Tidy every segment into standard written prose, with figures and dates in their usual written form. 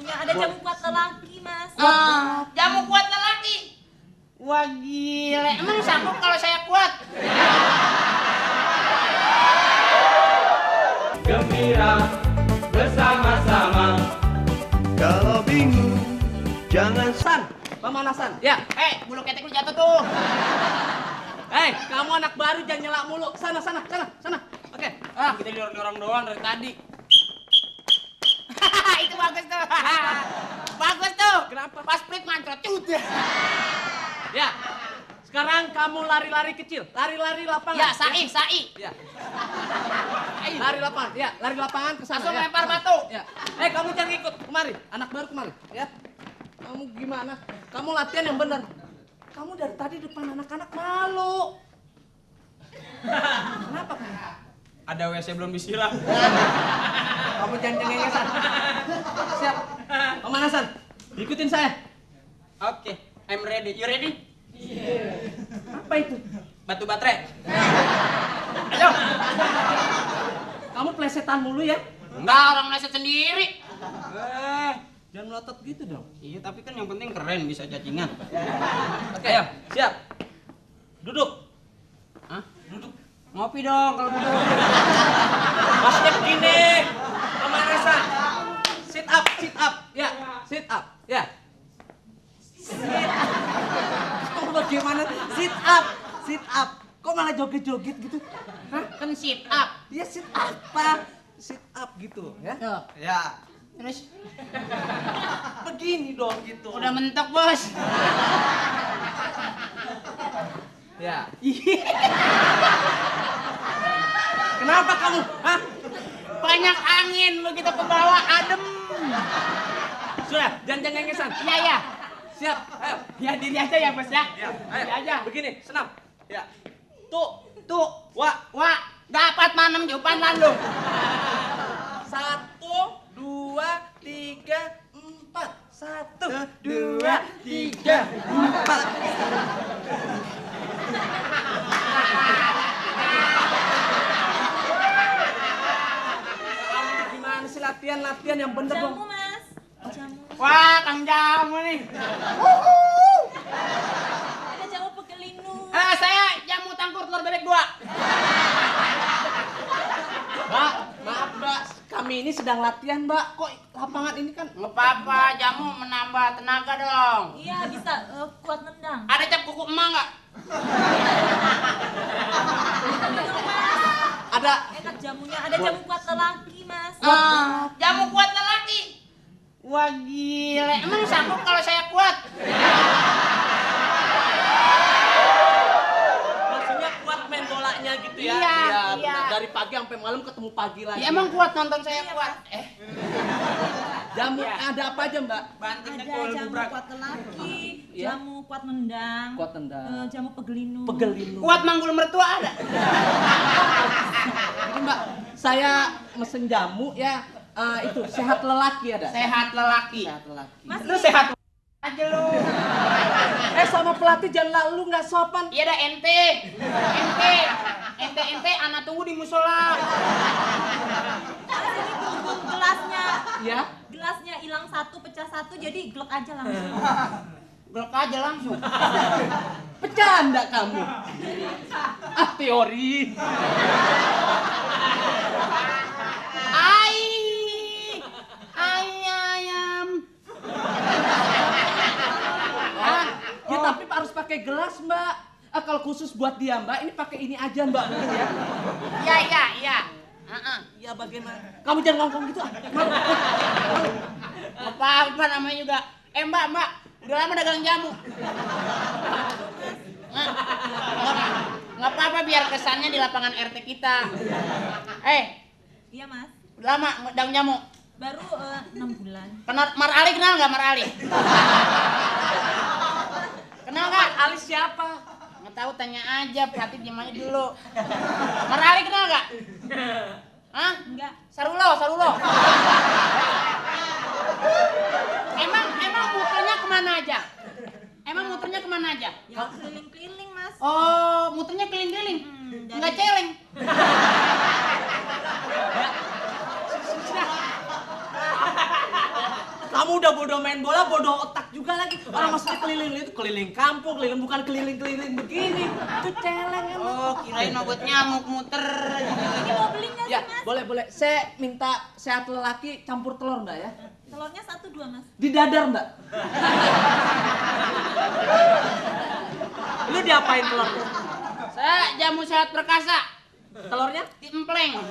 jamunya. Ada jamu kuat lelaki, Mas. Jamu kuat lelaki. Wah gile, emang sanggup kalau saya kuat? Gembira bersama-sama. Kalau bingung jangan San, pemanasan. Ya. Bulu ketek lu jatuh tuh. Kamu anak baru jangan nyela mulu. Sana. Oke. Kita dorong doang dari tadi. Itu bagus tuh. Bagus tuh. Kenapa? Pas split mancrot cut. Ya. Sekarang kamu lari-lari kecil, lari-lari lapangan. Ya, sai. Ya. Lari lapangan, ya, lari lapangan ke sana. Langsung ya. lempar batu. Ya. Kamu jangan ikut kemari, anak baru kemari, ya. Kamu gimana? Kamu latihan yang benar. Kamu dari tadi depan anak-anak malu. Kenapa kamu? Ada WC belum disiram. Kamu jangan cengengesan. Siap. Pemanasan. Ikutin saya. Oke, I'm ready. You ready? Apa itu? Batu baterai. Ayo. Kamu plesetan mulu ya? Enggak, orang leset sendiri. Jangan melotot gitu dong. Iya, tapi kan yang penting keren bisa cacingan. Oke, ayo, siap. Duduk. Hah? Duduk. Ngopi dong kalau duduk. Maksudnya begini. Pemanasan. Sit up. Ya, sit up. Ya. Kamu bagaimana? Sit up. Kok malah joget-joget gitu? Hah? Kan sit up. Ya sit apa? Sit up gitu, ya? Ya. Terus Begini dong gitu. udah mentok, Bos. Ya. Kenapa kamu? Hah? Banyak angin begitu ke bawah adem. Sudah, jangan cengengesan. Iya. Siap. Ayo. Ya diri aja ya, Bos ya. Ya, ayo. Diri aja. Begini, senam. Ya. Tuh. Wah, dapat manem jupan lalu. 1, 2, 3, 4. 1, 2, 3, 4. Gimana sih latihan yang bener dong? Jamu, Mas. Jamu. Wah, Kang Jamu nih. Ada jamu pegelinu. Saya jamu tangkur telur bebek 2. Mbak, maaf Mbak, kami ini sedang latihan Mbak. Kok lapangan ini kan? Nggak apa-apa, jamu menambah tenaga dong. Iya, bisa kuat nendang. Ada cap kuku emak nggak? Ada. Enak jamunya. Ada jamu kuat lelaki, Mas. Jamu kuat lelaki. Wah gile, emang sanggup kalau saya kuat? Maksudnya kuat main bolanya gitu ya? Iya. Dari pagi sampai malam ketemu pagi lagi. Ya emang kuat nonton saya kuat. Jamu Iya. ada apa aja Mbak? Bantingnya Ada kol jamu gubrak. kuat lelaki, Iya. jamu kuat nendang, Kuat tendang. jamu pegelinu. Pegelinu. Kuat manggul mertua ada. Ini Mbak, saya mesen jamu ya. Itu sehat lelaki ada. Sehat lelaki. Sehat lelaki. Mas, Lu sehat aja lu. Sama pelatih jangan lalu nggak sopan. Iya dah ente anak tunggu di musola. ini berhubung gelasnya. Ya. Gelasnya hilang 1, pecah 1, jadi glek aja langsung. Glek aja langsung. Bercanda kamu. Teori. Ayam. Ya tapi harus pakai gelas Mbak. Kalau khusus buat dia Mbak, ini pakai ini aja Mbak mungkin ya. Iya. Ya bagaimana? Kamu jangan ngomong gitu. Apa namanya juga. Mbak, udah lama dagang jamu. Nggak apa-apa biar kesannya di lapangan RT kita. Iya, Mas. Udah lama dagang jamu. Baru 6 bulan. Mar Ali kenal nggak Mar Ali? Kenal nggak? Alis siapa? Nggak tahu, tanya aja. Perhati diam aja dulu. Mar Ali kenal nggak? Hah? Enggak. Sarulo. Emang muternya kemana aja? Ya keliling-keliling, Mas. Oh, muternya keliling-keliling. Nggak celeng. Kamu Kamu udah bodoh main bola, bodoh otak juga lagi. Orang maksudnya keliling itu keliling kampung, keliling bukan keliling-keliling begini. Itu celeng emang. Oh, kirain obat nyamuk muter. Ini mau beli nggak sih, Ya, Mas? boleh. Saya minta sehat lelaki campur telur, Mbak ya. Telurnya 1-2, Mas. Di dadar, Mbak. Lu diapain telurnya? Saya jamu sehat perkasa. Telurnya? Diempleng.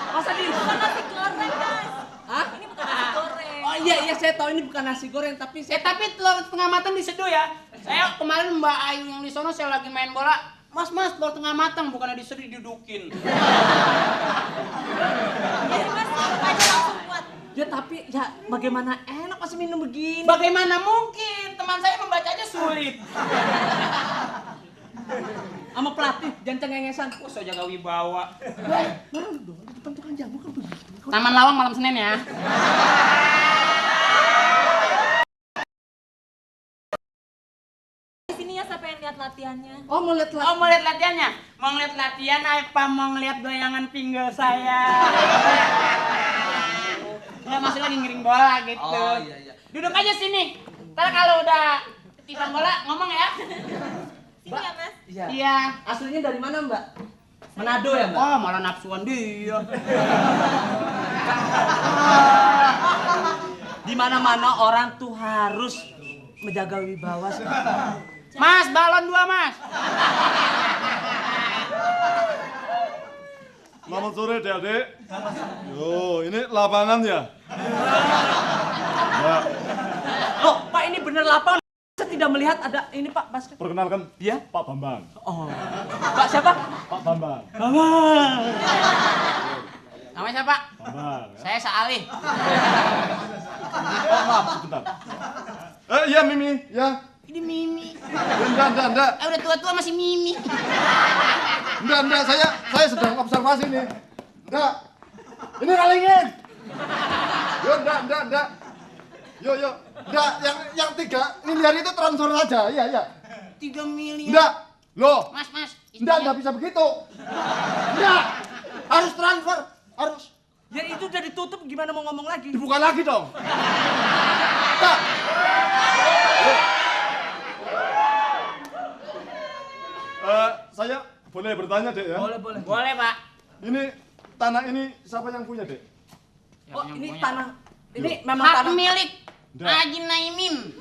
Masa di... Bukan nasi goreng, Mas. Hah? Ini bukan nasi goreng. Oh iya, saya tahu ini bukan nasi goreng, tapi saya... Tapi telur setengah matang diseduh ya. Saya kemarin Mbak Ayu yang di sono saya lagi main bola. Mas, telur setengah matang bukannya diseduh didudukin. Jadi Mas, aja langsung kuat. Ya tapi, ya bagaimana enak masih minum begini? Bagaimana mungkin? Teman saya membacanya sulit. Sama pelatih, jangan cengengesan. Oh, so jaga wibawa. Malu dong, di depan tukang jamu kan begitu. Taman Lawang malam Senin ya. Di sini ya saya pengen lihat latihannya. Oh mau lihat Oh, mau lihat latihannya? Mau ngeliat latihan apa mau ngeliat goyangan pinggul saya? Nggak, masih lagi ngiring bola gitu. Oh, iya. Duduk aja sini. Ntar kalau udah ketipan bola ngomong ya. Sini ya, Mas. Iya. Iya. Aslinya dari mana, Mbak? Manado ya, Mbak? Oh, malah nafsuan dia. Di mana-mana orang tuh harus menjaga wibawa. Mas, balon 2, Mas. Selamat sore, Adik. Yo, ini lapangan ya? Ya, Loh, Pak ini bener lapangan. Saya tidak melihat ada ini Pak basket. perkenalkan Dia? Pak Bambang. Oh. Pak siapa? Pak Bambang. Namanya siapa? Bambang. Ya. Saya Saalih. Oh, maaf, sebentar. Iya Mimi, ya. Ini Mimi. Enggak. Udah tua-tua masih Mimi. Enggak, saya sedang observasi nih. Enggak. Ini kalingin. Yo, enggak. Yo. Enggak, yang 3 miliar itu transfer saja. Iya. 3 miliar. Enggak. Loh. Mas. Enggak bisa begitu. Enggak. Harus transfer, harus. Ya itu udah ditutup gimana mau ngomong lagi? Dibuka lagi dong. Enggak. Saya boleh bertanya, Dek ya? Boleh. Boleh, Pak. Ini tanah ini siapa yang punya, Dek? Oh, ini tanah. Ini memang Hak tanah milik Nggak. Haji Naimin.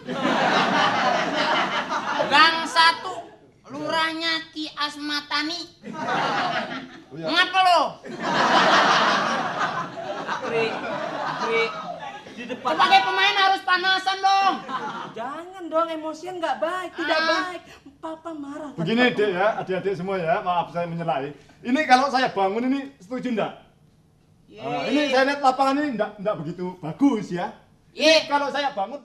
Gang 1, lurahnya Ki Asmatani. Oh, ya. Ngapa lo? Akri di depan. Sebagai pemain harus panasan dong. Jangan dong, emosian nggak baik, tidak baik. Papa marah. Begini, Dek ya, adik-adik semua ya, maaf saya menyalahi. Ini kalau saya bangun ini setuju enggak? Ini saya lihat lapangan ini enggak begitu bagus ya. Iya. Kalau saya bangun